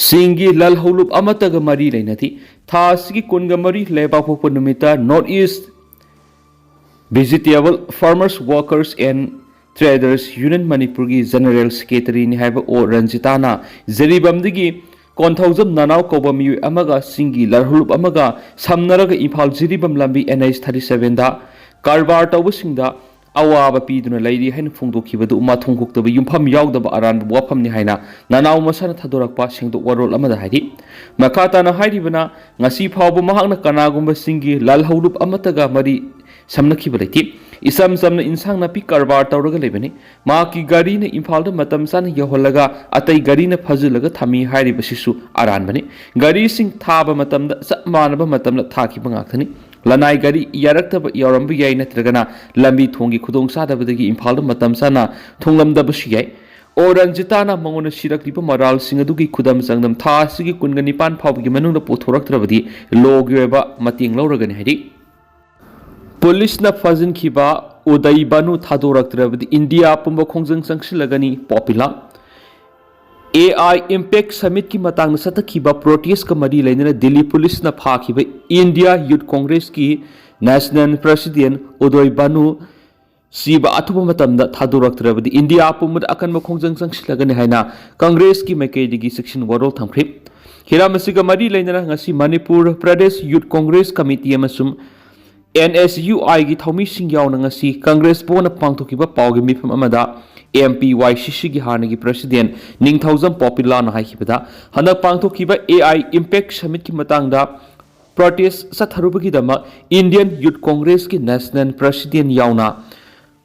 ꯁꯤꯡꯒꯤ ꯂꯜꯍꯧꯂꯨꯞ ꯑꯃꯠꯇꯒ ꯃꯔꯤ ꯂꯩꯅꯗꯦ꯫ ꯊꯥ ꯑꯁꯤꯒꯤ ꯀꯨꯟꯒ ꯃꯔꯤ ꯂꯩꯕꯥꯛꯄꯣꯛꯄ ꯅꯨꯃꯤꯠꯇ North East Vegetable Farmers Workers and Traders Union ꯃꯅꯤꯄꯨꯔꯒꯤ general secretaryꯅꯤ ꯍꯥꯏꯕ ꯑꯣ ꯔꯟꯖꯤꯇꯥꯅ ꯖꯤꯔꯤꯕꯥꯝꯗꯒꯤ ꯀꯣꯟꯊꯧꯖꯝ ꯅꯅꯥꯎ ꯀꯧꯕ ꯃꯤꯑꯣꯏ ꯑꯃꯒ ꯆꯤꯡꯒꯤ ꯂꯜꯍꯧꯂꯨꯞ ꯑꯃꯒ ꯁꯝꯅꯔꯒ ꯏꯝꯐꯥꯜ ꯖꯤꯔꯤꯕꯥꯝ ꯂꯝꯕꯤ NH thirty sevenꯗ ꯀꯔꯕꯥꯔ ꯇꯧꯕꯁꯤꯡꯗ ꯑꯋꯥꯕ ꯄꯤꯗꯨꯅ ꯂꯩꯔꯤ ꯍꯥꯏꯅ ꯐꯣꯡꯗꯣꯛꯈꯤꯕꯗꯨ ꯃꯊꯣꯡ ꯍꯨꯛꯇꯕ ꯌꯨꯝꯐꯝ ꯌꯥꯎꯗꯕ ꯑꯔꯥꯟꯕ ꯋꯥꯐꯝꯅꯤ ꯍꯥꯏꯅ ꯅꯅꯥꯎ ꯃꯁꯥꯅ ꯊꯥꯗꯣꯔꯛꯄ ꯁꯦꯡꯗꯣꯛ ꯋꯥꯔꯣꯜ ꯑꯃꯗ ꯍꯥꯏꯔꯤ꯫ ꯃꯈꯥ ꯇꯥꯅ ꯍꯥꯏꯔꯤꯕꯅ, ꯉꯁꯤ ꯐꯥꯎꯕ ꯃꯍꯥꯛꯅ ꯀꯅꯥꯒꯨꯝꯕꯁꯤꯡꯒꯤ ꯂꯜꯍꯧꯂꯨꯞ ꯑꯃꯠꯇꯒ ꯃꯔꯤ ꯁꯝꯅꯈꯤꯕ ꯂꯩꯇꯦ꯫ ꯏꯆꯝ ꯆꯝꯅ ꯏꯟꯁꯥꯡ ꯅꯥꯄꯤ ꯀꯔꯕꯥꯔ ꯇꯧꯔꯒ ꯂꯩꯕꯅꯤ꯫ ꯃꯍꯥꯛꯀꯤ ꯒꯥꯔꯤꯅ ꯏꯝꯐꯥꯜꯗ ꯃꯇꯝ ꯆꯥꯅ ꯌꯧꯍꯜꯂꯒ ꯑꯇꯩ ꯒꯥꯔꯤꯅ ꯐꯥꯖꯤꯜꯂꯒ ꯊꯝꯃꯤ ꯍꯥꯏꯔꯤꯕꯁꯤꯁꯨ ꯑꯔꯥꯟꯕꯅꯤ꯫ ꯒꯥꯔꯤꯁꯤꯡ ꯊꯥꯕ ꯃꯇꯝꯗ ꯆꯞ ꯃꯥꯟꯅꯕ ꯃꯇꯝꯗ ꯊꯥꯈꯤꯕ ꯉꯥꯛꯇꯅꯤ꯫ ꯂꯅꯥꯏ ꯒꯥꯔꯤ ꯌꯥꯔꯛꯇꯕ ꯌꯥꯎꯔꯝꯕ ꯌꯥꯏ, ꯅꯠꯇ꯭ꯔꯒꯅ ꯂꯝꯕꯤ ꯊꯣꯡꯒꯤ ꯈꯨꯗꯣꯡꯆꯥꯗꯕꯗꯒꯤ ꯏꯝꯐꯥꯜꯗ ꯃꯇꯝ ꯆꯥꯅ ꯊꯨꯡꯂꯝꯗꯕꯁꯨ ꯌꯥꯏ꯫ ꯑꯣ ꯔꯟꯖꯤꯇꯥꯅ ꯃꯉꯣꯟꯗ ꯁꯤꯔꯛꯂꯤꯕ ꯃꯔꯥꯜꯁꯤꯡ ꯑꯗꯨꯒꯤ ꯈꯨꯗꯝ ꯆꯥꯡꯗꯝ ꯊꯥ ꯑꯁꯤꯒꯤ ꯀꯨꯟꯒ ꯅꯤꯄꯥꯟ ꯐꯥꯎꯕꯒꯤ ꯃꯅꯨꯡꯗ ꯄꯨꯊꯣꯔꯛꯇ꯭ꯔꯕꯗꯤ ꯂꯣꯒꯤ ꯑꯣꯏꯕ ꯃꯇꯦꯡ ꯂꯧꯔꯒꯅꯤ ꯍꯥꯏꯔꯤ꯫ ꯄꯨꯂꯤꯁꯅ ꯐꯥꯖꯤꯟꯈꯤꯕ ꯎꯗꯩ ꯕꯥꯅꯨ ꯊꯥꯗꯣꯔꯛꯇ꯭ꯔꯕꯗꯤ ꯏꯟꯗꯤꯌꯥ ꯄꯨꯝꯕ ꯈꯣꯡꯖꯪ ꯆꯪꯁꯤꯜꯂꯒꯅꯤ, ꯄꯣꯄꯤꯂꯥ꯫ AI Impact Summitꯀꯤ ꯃꯇꯥꯡꯗ ꯆꯠꯊꯈꯤꯕ protestꯀ ꯃꯔꯤ ꯂꯩꯅꯅ ꯗꯤꯜꯂꯤ ꯄꯨꯂꯤꯁꯅ ꯐꯥꯈꯤꯕ India Youth Congressꯀꯤ National President ꯎꯗꯣꯏ ꯚꯥꯅꯨ ꯁꯤꯕ ꯑꯊꯨꯕ ꯃꯇꯝꯗ ꯊꯥꯗꯣꯔꯛꯇ꯭ꯔꯕꯗꯤ ꯏꯟꯗꯤꯌꯥ ꯄꯨꯝꯕꯗ ꯑꯀꯟꯕ ꯈꯣꯡꯖꯪ ꯆꯪꯁꯤꯜꯂꯒꯅꯤ ꯍꯥꯏꯅ ꯀꯪꯒ꯭ꯔꯦꯁꯀꯤ ꯃꯥꯏꯀꯩꯗꯒꯤ ꯆꯦꯛꯁꯤꯟ ꯋꯥꯔꯣꯜ ꯊꯝꯈ꯭ꯔꯤ꯫ ꯍꯤꯔꯝ ꯑꯁꯤꯒ ꯃꯔꯤ ꯂꯩꯅꯅ ꯉꯁꯤ ꯃꯅꯤꯄꯨꯔ ꯄ꯭ꯔꯗꯦꯁ ꯌꯨꯠ ꯀꯣꯡꯒ꯭ꯔꯦꯁ ꯀꯃꯤꯇꯤ ꯑꯃꯁꯨꯡ NSUIꯒꯤ ꯊꯧꯃꯤꯁꯤꯡ ꯌꯥꯎꯅ ꯉꯁꯤ ꯀꯪꯒ꯭ꯔꯦꯁ ꯚꯕꯟꯗ ꯄꯥꯡꯊꯣꯛꯈꯤꯕ ꯄꯥꯎꯒꯤ ꯃꯤꯐꯝ ꯑꯃꯗ MPYCCꯒꯤ ꯍꯥꯟꯅꯒꯤ president ꯅꯤꯡꯊꯧꯖꯝ ꯄꯣꯄꯤꯂꯥꯅ ꯍꯥꯏꯈꯤꯕꯗ, ꯍꯟꯗꯛ ꯄꯥꯡꯊꯣꯛꯈꯤꯕ AI Impact Summitꯀꯤ ꯃꯇꯥꯡꯗ protest ꯆꯠꯊꯔꯨꯕꯒꯤꯗꯃꯛ Indian Youth Congressꯀꯤ National President ꯌꯥꯎꯅ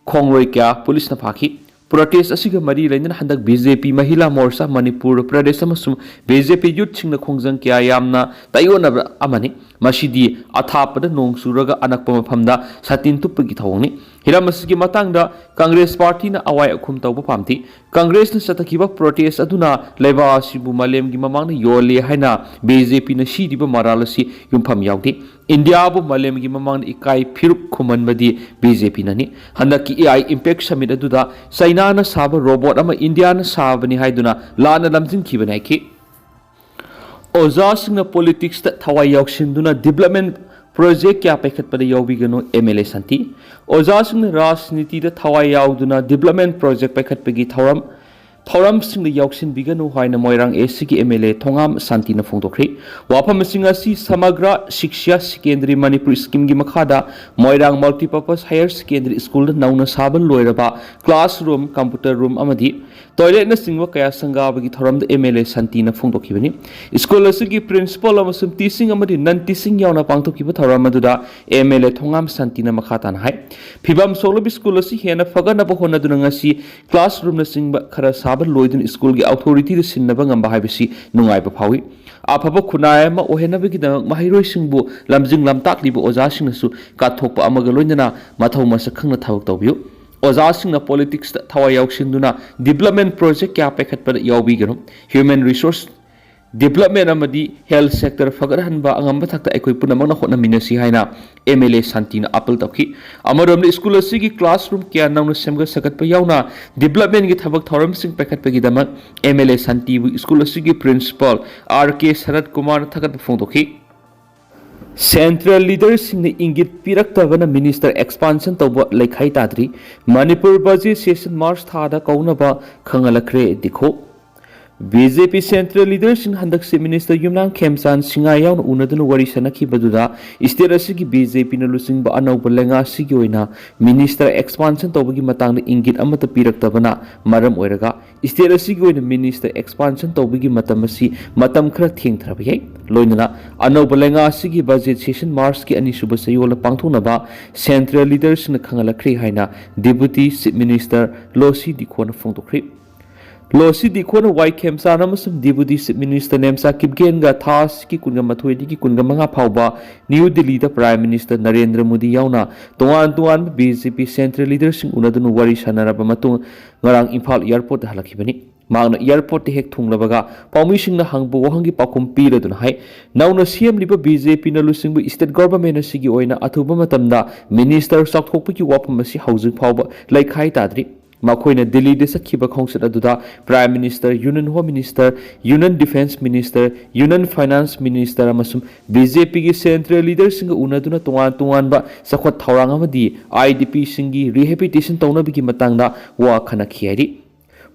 ꯈꯣꯡꯂꯣꯏ ꯀꯌꯥ ꯄꯨꯂꯤꯁꯅ ꯐꯥꯈꯤ꯫ Protest ꯑꯁꯤꯒ ꯃꯔꯤ ꯂꯩꯅꯅ ꯍꯟꯗꯛ BJP ꯃꯍꯤꯂꯥ ꯃꯣꯔꯆꯥ ꯃꯅꯤꯄꯨꯔ ꯄ꯭ꯔꯗꯦꯁ ꯑꯃꯁꯨꯡ BJP youthꯁꯤꯡꯅ ꯈꯣꯡꯖꯪ ꯀꯌꯥ ꯌꯥꯝꯅ ꯇꯥꯏꯑꯣꯟꯅꯕ ꯑꯃꯅꯤ꯫ ꯃꯁꯤꯗꯤ ꯑꯊꯥꯞꯄꯗ ꯅꯣꯡ ꯆꯨꯔꯒ ꯑꯅꯛꯄ ꯃꯐꯝꯗ ꯁꯥꯇꯤꯟ ꯇꯨꯞꯄꯒꯤ ꯊꯧꯑꯣꯡꯅꯤ꯫ ꯍꯤꯔꯝ ꯑꯁꯤꯒꯤ ꯃꯇꯥꯡꯗ ꯀꯪꯒ꯭ꯔꯦꯁ ꯄꯥꯔꯇꯤꯅ ꯑꯋꯥꯏ ꯑꯈꯨꯝ ꯇꯧꯕ ꯄꯥꯝꯗꯦ꯫ ꯀꯪꯒ꯭ꯔꯦꯁꯅ ꯆꯠꯊꯈꯤꯕ protest ꯑꯗꯨꯅ ꯂꯩꯕꯥꯛ ꯑꯁꯤꯕꯨ ꯃꯥꯂꯦꯝꯒꯤ ꯃꯃꯥꯡꯗ ꯌꯣꯜꯂꯦ ꯍꯥꯏꯅ BJPꯅ ꯁꯤꯔꯤꯕ ꯃꯔꯥꯜ ꯑꯁꯤ ꯌꯨꯝꯐꯝ ꯌꯥꯎꯗꯦ꯫ ꯏꯟꯗꯤꯌꯥꯕꯨ ꯃꯥꯂꯦꯝꯒꯤ ꯃꯃꯥꯡꯗ ꯏꯀꯥꯏ ꯐꯤꯔꯨꯛ ꯈꯨꯝꯍꯟꯕꯗꯤ BJPꯅꯅꯤ꯫ ꯍꯟꯗꯛꯀꯤ AI Impact Summit ꯑꯗꯨꯗ ꯆꯩꯅꯥꯅ ꯁꯥꯕ robot ꯑꯃ ꯏꯟꯗꯤꯌꯥꯅ ꯁꯥꯕꯅꯤ ꯍꯥꯏꯗꯨꯅ ꯂꯥꯟꯅ ꯂꯝꯖꯤꯡꯈꯤꯕꯅꯤ ꯍꯥꯏꯈꯤ꯫ ꯑꯣꯖꯥꯁꯤꯡꯅ politicsꯇ ꯊꯋꯥꯏ ꯌꯥꯎꯁꯤꯟꯗꯨꯅ development project ꯀꯌꯥ ꯄꯥꯏꯈꯠꯄꯗ ꯌꯥꯎꯕꯤꯒꯅꯨ, MLA ꯁꯥꯟꯇꯤ꯫ ꯑꯣꯖꯥꯁꯤꯡꯅ ꯔꯥꯖꯅꯤꯇꯤꯗ ꯊꯋꯥꯏ ꯌꯥꯎꯗꯨꯅ development project ꯄꯥꯏꯈꯠꯄꯒꯤ ꯊꯧꯔꯝ ꯊꯧꯔꯝꯁꯤꯡꯗ ꯌꯥꯎꯁꯤꯟꯕꯤꯒꯅꯨ ꯍꯥꯏꯅ ꯃꯣꯏꯔꯥꯡ ACꯒꯤ MLA ꯊꯣꯉꯥꯝ ꯁꯥꯟꯇꯤꯅ ꯐꯣꯡꯗꯣꯛꯈ꯭ꯔꯤ꯫ ꯋꯥꯐꯝꯁꯤꯡ ꯑꯁꯤ Samagra Shiksha Secondary Manipur Schemeꯒꯤ ꯃꯈꯥꯗ ꯃꯣꯏꯔꯥꯡ Multipurpose Higher Secondary Schoolꯗ ꯅꯧꯅ ꯁꯥꯕ ꯂꯣꯏꯔꯕ classroom, computer room ꯑꯃꯗꯤ toiletꯅꯆꯤꯡꯕ ꯀꯌꯥ ꯁꯪꯒꯥꯕꯒꯤ ꯊꯧꯔꯝꯗ MLA ꯁꯥꯟꯇꯤꯅ ꯐꯣꯡꯗꯣꯛꯈꯤꯕꯅꯤ꯫ School ꯑꯁꯤꯒꯤ principal ꯑꯃꯁꯨꯡ teaching ꯑꯃꯗꯤ non teaching ꯌꯥꯎꯅ ꯄꯥꯡꯊꯣꯛꯈꯤꯕ ꯊꯧꯔꯝ ꯑꯗꯨꯗ MLA ꯊꯣꯉꯥꯝ ꯁꯥꯟꯇꯤꯅ ꯃꯈꯥ ꯇꯥꯅ ꯍꯥꯏ, ꯐꯤꯕꯝ ꯁꯣꯛꯂꯕ school ꯑꯁꯤ ꯍꯦꯟꯅ ꯐꯒꯠꯅꯕ ꯍꯣꯠꯅꯗꯨꯅ ꯉꯁꯤ classroomꯅꯆꯤꯡꯕ ꯈꯔ ꯁꯥꯕ ꯂꯣꯏꯗꯨꯅ schoolꯒꯤ authorityꯗ ꯁꯤꯟꯅꯕ ꯉꯝꯕ ꯍꯥꯏꯕꯁꯤ ꯅꯨꯡꯉꯥꯏꯕ ꯐꯥꯎꯏ꯫ ꯑꯐꯕ ꯈꯨꯟꯅꯥꯏ ꯑꯃ ꯑꯣꯏꯍꯟꯅꯕꯒꯤꯗꯃꯛ ꯃꯍꯩꯔꯣꯏꯁꯤꯡꯕꯨ ꯂꯝꯖꯤꯡ ꯂꯝꯇꯥꯛꯂꯤꯕ ꯑꯣꯖꯥꯁꯤꯡꯅꯁꯨ ꯀꯠꯊꯣꯛꯄ ꯑꯃꯒ ꯂꯣꯏꯅꯅ ꯃꯊꯧ ꯃꯁꯛ ꯈꯪꯅ ꯊꯕꯛ ꯇꯧꯕꯤꯌꯨ꯫ ꯑꯣꯖꯥꯁꯤꯡꯅ politicsꯇ ꯊꯋꯥꯏ ꯌꯥꯎꯁꯤꯟꯗꯨꯅ development project ꯀꯌꯥ ꯄꯥꯏꯈꯠꯄꯗ ꯌꯥꯎꯕꯤꯒꯅꯨ꯫ Human resource Development ꯑꯃꯗꯤ health sector ꯐꯒꯠꯍꯟꯕ ꯑꯉꯝꯕ ꯊꯥꯛꯇ ꯑꯩꯈꯣꯏ ꯄꯨꯝꯅꯃꯛꯅ ꯍꯣꯠꯅꯃꯤꯟꯅꯁꯤ ꯍꯥꯏꯅ M L A ꯁꯥꯟꯇꯤꯅ appeal ꯇꯧꯈꯤ꯫ ꯑꯃꯔꯣꯝꯗ school ꯑꯁꯤꯒꯤ classroom ꯀꯌꯥ ꯅꯧꯅ ꯁꯦꯝꯒꯠ ꯁꯥꯒꯠꯄ ꯌꯥꯎꯅ developmentꯒꯤ ꯊꯕꯛ ꯊꯧꯔꯝꯁꯤꯡ ꯄꯥꯏꯈꯠꯄꯒꯤꯗꯃꯛ M L A ꯁꯥꯟꯇꯤꯕꯨ school ꯑꯁꯤꯒꯤ principal R K ꯁꯔꯠ ꯀꯨꯃꯥꯔꯅ ꯊꯥꯒꯠꯄ ꯐꯣꯡꯗꯣꯛꯈꯤ꯫ Central leaderꯁꯤꯡꯅ ꯏꯪꯒꯤꯠ ꯄꯤꯔꯛꯇꯕꯅ minister expansion ꯇꯧꯕ ꯂꯩꯈꯥꯏ ꯇꯥꯗ꯭ꯔꯤ꯫ ꯃꯅꯤꯄꯨꯔ budget session March ꯊꯥꯗ ꯀꯧꯅꯕ ꯈꯪꯍꯜꯂꯛꯈ꯭ꯔꯦ ꯗꯤꯈꯣ꯫ B J P central leaderꯁꯤꯡ ꯍꯟꯗꯛ Chief Minister ꯌꯨꯝꯅꯥꯝ ꯈꯦꯝꯆꯥꯟ ꯁꯤꯡꯉꯥ ꯌꯥꯎꯅ ꯎꯅꯗꯨꯅ ꯋꯥꯔꯤ ꯁꯥꯟꯅꯈꯤꯕꯗꯨꯗ state ꯑꯁꯤꯒꯤ B J Pꯅ ꯂꯨꯆꯤꯡꯕ ꯑꯅꯧꯕ ꯂꯩꯉꯥꯛ ꯑꯁꯤꯒꯤ ꯑꯣꯏꯅ minister expansion ꯇꯧꯕꯒꯤ ꯃꯇꯥꯡꯗ ꯏꯪꯒꯤꯠ ꯑꯃꯠꯇ ꯄꯤꯔꯛꯇꯕꯅ ꯃꯔꯝ ꯑꯣꯏꯔꯒ state ꯑꯁꯤꯒꯤ ꯑꯣꯏꯅ minister expansion ꯇꯧꯕꯒꯤ ꯃꯇꯝ ꯑꯁꯤ ꯃꯇꯝ ꯈꯔ ꯊꯦꯡꯊꯔꯕ ꯌꯥꯏ꯫ ꯂꯣꯏꯅꯅ ꯑꯅꯧꯕ ꯂꯩꯉꯥꯛ ꯑꯁꯤꯒꯤ budget session Marchꯀꯤ ꯑꯅꯤꯁꯨꯕ ꯆꯌꯣꯜꯗ ꯄꯥꯡꯊꯣꯛꯅꯕ central leaderꯁꯤꯡꯅ ꯈꯪꯍꯜꯂꯛꯈ꯭ꯔꯦ ꯍꯥꯏꯅ Deputy Chief Minister ꯂꯣꯁꯤ ꯗꯤꯈꯣꯅ ꯐꯣꯡꯗꯣꯛꯈ꯭ꯔꯤ꯫ ꯂꯣꯁꯤ ꯗꯤꯈꯣꯅ ꯋꯥꯏ ꯈꯦꯝꯆꯥꯟ ꯑꯃꯁꯨꯡ Deputy Chief Minister ꯅꯦꯝꯆꯥ ꯀꯤꯞꯒꯦꯟꯒ ꯊꯥ ꯑꯁꯤꯒꯤ ꯀꯨꯟꯒ ꯃꯥꯊꯣꯏꯗꯒꯤ ꯀꯨꯟꯒ ꯃꯉꯥ ꯐꯥꯎꯕ ꯅ꯭ꯌꯨ ꯗꯤꯜꯂꯤꯗ Prime Minister ꯅꯔꯦꯟꯗ꯭ꯔ ꯃꯣꯗꯤ ꯌꯥꯎꯅ ꯇꯣꯉꯥꯟ ꯇꯣꯉꯥꯟꯕ B J P central leaderꯁꯤꯡ ꯎꯅꯗꯨꯅ ꯋꯥꯔꯤ ꯁꯥꯟꯅꯔꯕ ꯃꯇꯨꯡ ꯉꯔꯥꯡ ꯏꯝꯐꯥꯜ airportꯇ ꯍꯜꯂꯛꯈꯤꯕꯅꯤ꯫ ꯃꯍꯥꯛꯅ airportꯇ ꯍꯦꯛ ꯊꯨꯡꯂꯕꯒ ꯄꯥꯎꯃꯤꯁꯤꯡꯅ ꯍꯪꯕ ꯋꯥꯍꯪꯒꯤ ꯄꯥꯎꯈꯨꯝ ꯄꯤꯔꯗꯨꯅ ꯍꯥꯏ, ꯅꯧꯅ ꯁꯦꯝꯂꯤꯕ B J Pꯅ ꯂꯨꯆꯤꯡꯕ state government ꯑꯁꯤꯒꯤ ꯑꯣꯏꯅ ꯑꯊꯨꯕ ꯃꯇꯝꯗ minister ꯆꯥꯎꯊꯣꯛꯄꯒꯤ ꯋꯥꯐꯝ ꯑꯁꯤ ꯍꯧꯖꯤꯛ ꯐꯥꯎꯕ ꯂꯩꯈꯥꯏ ꯇꯥꯗ꯭ꯔꯤ꯫ ꯃꯈꯣꯏꯅ ꯗꯤꯜꯂꯤꯗ ꯆꯠꯈꯤꯕ ꯈꯣꯡꯆꯠ ꯑꯗꯨꯗ Prime Minister, Union Home Minister, Union Defence Minister, Union Finance Minister ꯑꯃꯁꯨꯡ B J Pꯒꯤ central leaderꯁꯤꯡꯒ ꯎꯅꯗꯨꯅ ꯇꯣꯉꯥꯟ ꯇꯣꯉꯥꯟꯕ ꯆꯥꯎꯈꯠ ꯊꯧꯔꯥꯡ ꯑꯃꯗꯤ I D Pꯁꯤꯡꯒꯤ rehabilitation ꯇꯧꯅꯕꯒꯤ ꯃꯇꯥꯡꯗ ꯋꯥ ꯈꯟꯅꯈꯤ ꯍꯥꯏꯔꯤ꯫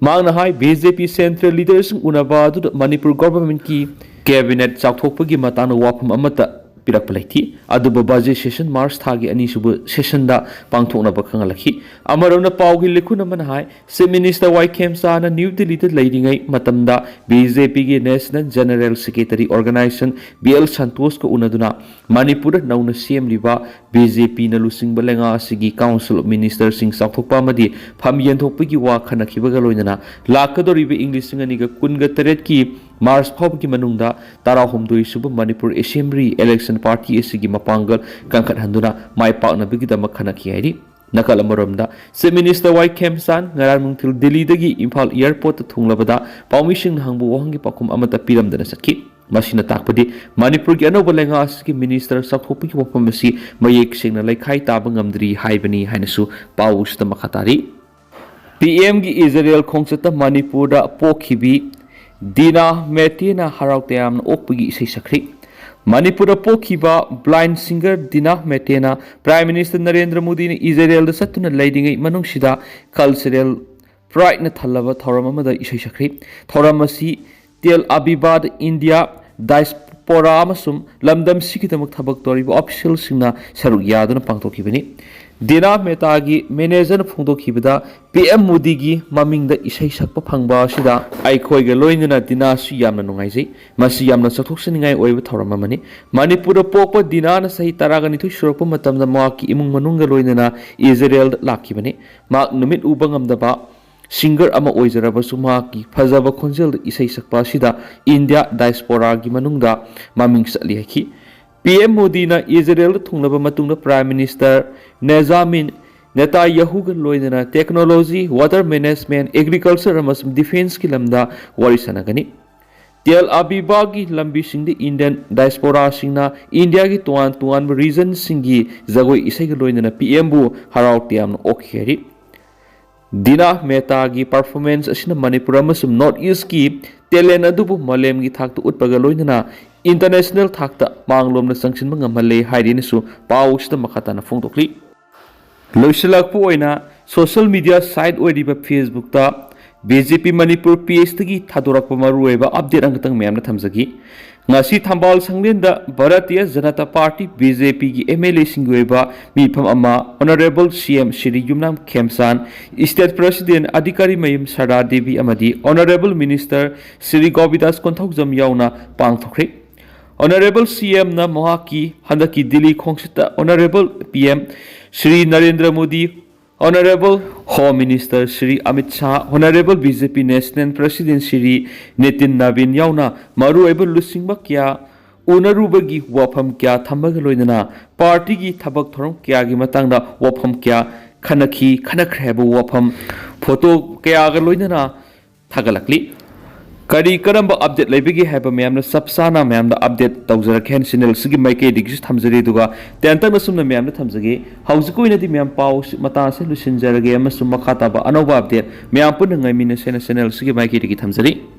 ꯃꯍꯥꯛꯅ ꯍꯥꯏ, B J P central leaderꯁꯤꯡ ꯎꯅꯕ ꯑꯗꯨꯗ ꯃꯅꯤꯄꯨꯔ governmentꯀꯤ cabinet ꯆꯥꯎꯊꯣꯛꯄꯒꯤ ꯃꯇꯥꯡꯗ ꯋꯥꯐꯝ ꯑꯃꯠꯇ ꯄꯤꯔꯛꯄ ꯂꯩꯇꯦ꯫ ꯑꯗꯨꯕꯨ budget session March ꯊꯥꯒꯤ ꯑꯅꯤꯁꯨꯕ sessionꯗ ꯄꯥꯡꯊꯣꯛꯅꯕ ꯈꯪꯍꯜꯂꯛꯈꯤ꯫ ꯑꯃꯔꯣꯝꯗ ꯄꯥꯎꯒꯤ ꯂꯤꯈꯨꯟ ꯑꯃꯅ ꯍꯥꯏ, Chief Minister ꯋꯥꯏ ꯈꯦꯝꯆꯥꯅ ꯅ꯭ꯌꯨ ꯗꯤꯜꯂꯤꯗ ꯂꯩꯔꯤꯉꯩ ꯃꯇꯝꯗ B J Pꯒꯤ National General Secretary Organization B L ꯁꯟꯇꯣꯁꯀ ꯎꯅꯗꯨꯅ ꯃꯅꯤꯄꯨꯔꯗ ꯅꯧꯅ ꯁꯦꯝꯂꯤꯕ B J Pꯅ ꯂꯨꯆꯤꯡꯕ ꯂꯩꯉꯥꯛ ꯑꯁꯤꯒꯤ Council of Ministerꯁꯤꯡ ꯆꯥꯎꯊꯣꯛꯄ ꯑꯃꯗꯤ ꯐꯝ ꯌꯦꯟꯊꯣꯛꯄꯒꯤ ꯋꯥ ꯈꯟꯅꯈꯤꯕꯒ ꯂꯣꯏꯅꯅ ꯂꯥꯛꯀꯗꯧꯔꯤꯕ ꯏꯪ ꯂꯤꯁꯤꯡ ꯑꯅꯤꯒ ꯀꯨꯟꯒ ꯇꯔꯦꯠꯀꯤ March ꯐꯥꯎꯕꯒꯤ ꯃꯅꯨꯡꯗ ꯇꯔꯥꯍꯨꯝꯗꯣꯏ ꯁꯨꯕ ꯃꯅꯤꯄꯨꯔ Assembly election party ꯑꯁꯤꯒꯤ ꯃꯄꯥꯡꯒꯜ ꯀꯟꯈꯠꯍꯟꯗꯨꯅ ꯃꯥꯏ ꯄꯥꯛꯅꯕꯒꯤꯗꯃꯛ ꯈꯟꯅꯈꯤ ꯍꯥꯏꯔꯤ꯫ ꯅꯥꯀꯜ ꯑꯃꯔꯣꯝꯗ, Chief Minister ꯋꯥꯏ ꯈꯦꯝꯆꯥꯟ ꯉꯔꯥꯡ ꯅꯨꯡꯊꯤꯜ ꯗꯤꯜꯂꯤꯗꯒꯤ ꯏꯝꯐꯥꯜ airport ꯇ ꯊꯨꯡꯂꯕꯗ ꯄꯥꯎꯃꯤꯁꯤꯡꯅ ꯍꯪꯕ ꯋꯥꯍꯪꯒꯤ ꯄꯥꯎꯈꯨꯝ ꯑꯃꯠꯇ ꯄꯤꯔꯝꯗꯅ ꯆꯠꯈꯤ꯫ ꯃꯁꯤꯅ ꯇꯥꯛꯄꯗꯤ ꯃꯅꯤꯄꯨꯔꯒꯤ ꯑꯅꯧꯕ ꯂꯩꯉꯥꯛ ꯑꯁꯤꯒꯤ minister ꯆꯥꯎꯊꯣꯛꯄꯒꯤ ꯋꯥꯐꯝ ꯑꯁꯤ ꯃꯌꯦꯛ ꯁꯦꯡꯅ ꯂꯩꯈꯥꯏ ꯇꯥꯕ ꯉꯝꯗ꯭ꯔꯤ ꯍꯥꯏꯕꯅꯤ ꯍꯥꯏꯅꯁꯨ ꯄꯥꯎꯁꯤꯗ ꯃꯈꯥ ꯇꯥꯔꯤ꯫ ꯄꯤ ꯑꯦꯝꯒꯤ ꯏꯖꯔꯦꯜ ꯈꯣꯡꯆꯠꯇ ꯃꯅꯤꯄꯨꯔꯗ ꯄꯣꯛꯈꯤꯕꯤ ꯗꯤꯅꯥ ꯃꯦꯇꯦꯅ ꯍꯔꯥꯎ ꯇꯌꯥꯝꯅ ꯑꯣꯛꯄꯒꯤ ꯏꯁꯩ ꯁꯛꯈ꯭ꯔꯤ꯫ ꯃꯅꯤꯄꯨꯔꯗ ꯄꯣꯛꯈꯤꯕ blind singer ꯗꯤꯅꯥ ꯃꯦꯇꯦꯅ Prime Minister Narendra ꯃꯣꯗꯤꯅ ꯏꯖꯔꯦꯜꯗ ꯆꯠꯇꯨꯅ ꯂꯩꯔꯤꯉꯩ ꯃꯅꯨꯡꯁꯤꯗ cultural prideꯅ ꯊꯜꯂꯕ ꯊꯧꯔꯝ ꯑꯃꯗ ꯏꯁꯩ ꯁꯛꯈ꯭ꯔꯤ꯫ ꯊꯧꯔꯝ ꯑꯁꯤ ꯇꯦꯜ ꯑꯕꯤꯕꯗ ꯏꯟꯗꯤꯌꯥ diaspora ꯑꯃꯁꯨꯡ ꯂꯝꯗꯝꯁꯤꯒꯤꯗꯃꯛ ꯊꯕꯛ ꯇꯧꯔꯤꯕ officialꯁꯤꯡꯅ ꯁꯔꯨꯛ ꯌꯥꯗꯨꯅ ꯄꯥꯡꯊꯣꯛꯈꯤꯕꯅꯤ꯫ ꯗꯤꯅꯥ ꯃꯦꯇꯥꯒꯤ managerꯅ ꯐꯣꯡꯗꯣꯛꯈꯤꯕꯗ, ꯄꯤ ꯑꯦꯝ ꯃꯣꯗꯤꯒꯤ ꯃꯃꯤꯡꯗ ꯏꯁꯩ ꯁꯛꯄ ꯐꯪꯕ ꯑꯁꯤꯗ ꯑꯩꯈꯣꯏꯒ ꯂꯣꯏꯅꯅ ꯗꯤꯅꯥꯁꯨ ꯌꯥꯝꯅ ꯅꯨꯡꯉꯥꯏꯖꯩ꯫ ꯃꯁꯤ ꯌꯥꯝꯅ ꯆꯥꯎꯊꯣꯛꯆꯅꯤꯡꯉꯥꯏ ꯑꯣꯏꯕ ꯊꯧꯔꯝ ꯑꯃꯅꯤ꯫ ꯃꯅꯤꯄꯨꯔꯗ ꯄꯣꯛꯄ ꯗꯤꯅꯥꯅ ꯆꯍꯤ ꯇꯔꯥꯒ ꯅꯤꯊꯣꯏ ꯁꯨꯔꯛꯄ ꯃꯇꯝꯗ ꯃꯍꯥꯛꯀꯤ ꯏꯃꯨꯡ ꯃꯅꯨꯡꯒ ꯂꯣꯏꯅꯅ ꯏꯖꯔꯦꯜꯗ ꯂꯥꯛꯈꯤꯕꯅꯤ꯫ ꯃꯍꯥꯛ ꯅꯨꯃꯤꯠ ꯎꯕ ꯉꯝꯗꯕ singer ꯑꯃ ꯑꯣꯏꯖꯔꯕꯁꯨ, ꯃꯍꯥꯛꯀꯤ ꯐꯖꯕ ꯈꯣꯟꯖꯦꯜꯗ ꯏꯁꯩ ꯁꯛꯄ ꯑꯁꯤꯗ ꯏꯟꯗꯤꯌꯥ diasporaꯒꯤ ꯃꯅꯨꯡꯗ ꯃꯃꯤꯡ ꯆꯠꯂꯤ ꯍꯥꯏꯈꯤ꯫ ꯄꯤ ꯑꯦꯝ ꯃꯣꯗꯤꯅ ꯏꯖꯔꯦꯜꯗ ꯊꯨꯡꯂꯕ ꯃꯇꯨꯡꯗ Prime Minister ꯅꯦꯖꯥꯃꯤꯟ ꯅꯦꯇꯥꯌꯥꯍꯨꯒ ꯂꯣꯏꯅꯅ technology, water management, agriculture ꯑꯃꯁꯨꯡ defenceꯀꯤ ꯂꯝꯗ ꯋꯥꯔꯤ ꯁꯥꯟꯅꯒꯅꯤ꯫ ꯇꯦꯜ ꯑꯕꯤꯕꯒꯤ ꯂꯝꯕꯤꯁꯤꯡꯗ Indian diasporaꯁꯤꯡꯅ ꯏꯟꯗꯤꯌꯥꯒꯤ ꯇꯣꯉꯥꯟ ꯇꯣꯉꯥꯟꯕ regionꯁꯤꯡꯒꯤ ꯖꯒꯣꯏ ꯏꯁꯩꯒ ꯂꯣꯏꯅꯅ ꯄꯤ ꯑꯦꯝꯕꯨ ꯍꯔꯥꯎ ꯇꯌꯥꯝꯅ ꯑꯣꯛꯈꯤ ꯍꯥꯏꯔꯤ꯫ ꯗꯤꯅꯥ ꯃꯦꯇꯥꯒꯤ performance ꯑꯁꯤꯅ ꯃꯅꯤꯄꯨꯔ ꯑꯃꯁꯨꯡ North Eastꯀꯤ talent ꯑꯗꯨꯕꯨ ꯃꯥꯂꯦꯝꯒꯤ ꯊꯥꯛꯇ ꯎꯠꯄꯒ ꯂꯣꯏꯅꯅ international ꯊꯥꯛꯇ ꯃꯥꯡꯂꯣꯝꯗ ꯆꯪꯁꯤꯟꯕ ꯉꯝꯍꯜꯂꯦ ꯍꯥꯏꯔꯤꯅꯁꯨ ꯄꯥꯎꯁꯤꯗ ꯃꯈꯥ ꯇꯥꯅ ꯐꯣꯡꯗꯣꯛꯂꯤ꯫ ꯂꯣꯏꯁꯤꯜꯂꯛꯄ ꯑꯣꯏꯅ, social media site ꯑꯣꯏꯔꯤꯕ Facebookꯇ B J P ꯃꯅꯤꯄꯨꯔ pageꯇꯒꯤ ꯊꯥꯗꯣꯔꯛꯄ ꯃꯔꯨꯑꯣꯏꯕ update ꯑꯃꯈꯛꯇꯪ ꯃꯌꯥꯝꯅ ꯊꯝꯖꯒꯦ꯫ ꯉꯁꯤ ꯊꯝꯕꯥꯜ ꯁꯪꯂꯦꯟꯗ Bharatiya Janata party, B J Pꯒꯤ M L Aꯁꯤꯡꯒꯤ ꯑꯣꯏꯕ ꯃꯤꯐꯝ ꯑꯃ Honourable C M ꯁ꯭ꯔꯤ ꯌꯨꯝꯅꯥꯝ ꯈꯦꯝꯆꯥꯟ, State President ꯑꯙꯤꯀꯥꯔꯤ ꯃꯌꯨꯝ ꯁꯔꯗꯥ ꯗꯦꯕꯤ ꯑꯃꯗꯤ Honourable Minister ꯁ꯭ꯔꯤ ꯒꯣꯕꯤꯗꯥꯁ ꯀꯣꯟꯊꯧꯖꯝ ꯌꯥꯎꯅ ꯄꯥꯡꯊꯣꯛꯈ꯭ꯔꯦ꯫ Honourable C Mꯅ ꯃꯍꯥꯛꯀꯤ ꯍꯟꯗꯛꯀꯤ Delhi ꯈꯣꯡꯆꯠꯇ Honourable P M Shri Narendra Modi, Honourable Home Minister Shri Amit Shah, Honourable B J P National President Shri Nitin ꯅꯕꯤꯟ ꯌꯥꯎꯅ ꯃꯔꯨꯑꯣꯏꯕ ꯂꯨꯆꯤꯡꯕ ꯀꯌꯥ ꯎꯅꯔꯨꯕꯒꯤ ꯋꯥꯐꯝ ꯀꯌꯥ ꯊꯝꯕꯒ ꯂꯣꯏꯅꯅ ꯄꯥꯔꯇꯤꯒꯤ ꯊꯕꯛ ꯊꯧꯔꯝ ꯀꯌꯥꯒꯤ ꯃꯇꯥꯡꯗ ꯋꯥꯐꯝ ꯀꯌꯥ ꯈꯟꯅꯈꯤ, ꯈꯟꯅꯈ꯭ꯔꯦ ꯍꯥꯏꯕ ꯋꯥꯐꯝ, ꯐꯣꯇꯣ ꯀꯌꯥꯒ ꯂꯣꯏꯅꯅ ꯊꯥꯒꯠꯂꯛꯂꯤ꯫ ꯀꯔꯤ ꯀꯔꯝꯕ ꯑꯞꯗꯦꯠ ꯂꯩꯕꯒꯦ ꯍꯥꯏꯕ ꯃꯌꯥꯝꯅ ꯆꯞ ꯆꯥꯅ ꯃꯌꯥꯝꯗ ꯑꯞꯗꯦꯠ ꯇꯧꯖꯔꯛꯀꯦ ꯍꯥꯏꯅ ꯆꯦꯅꯦꯜ ꯑꯁꯤꯒꯤ ꯃꯥꯏꯀꯩꯗꯒꯤꯁꯨ ꯊꯝꯖꯔꯤ꯫ ꯑꯗꯨꯒ ꯇꯦꯟꯇꯛꯅ ꯁꯨꯝꯅ ꯃꯌꯥꯝꯗ ꯊꯝꯖꯒꯦ, ꯍꯧꯖꯤꯛꯀꯤ ꯑꯣꯏꯅꯗꯤ ꯃꯌꯥꯝ ꯄꯥꯎ ꯃꯇꯥꯡ ꯑꯁꯤ ꯂꯣꯏꯁꯤꯟꯖꯔꯒꯦ ꯑꯃꯁꯨꯡ ꯃꯈꯥ ꯇꯥꯕ ꯑꯅꯧꯕ ꯑꯞꯗꯦꯠ ꯃꯌꯥꯝ ꯄꯨꯟꯅ ꯉꯥꯏꯃꯤꯟꯅꯁꯦꯅ ꯆꯦꯅꯦꯜ ꯑꯁꯤꯒꯤ ꯃꯥꯏꯀꯩꯗꯒꯤ ꯊꯝꯖꯔꯤ꯫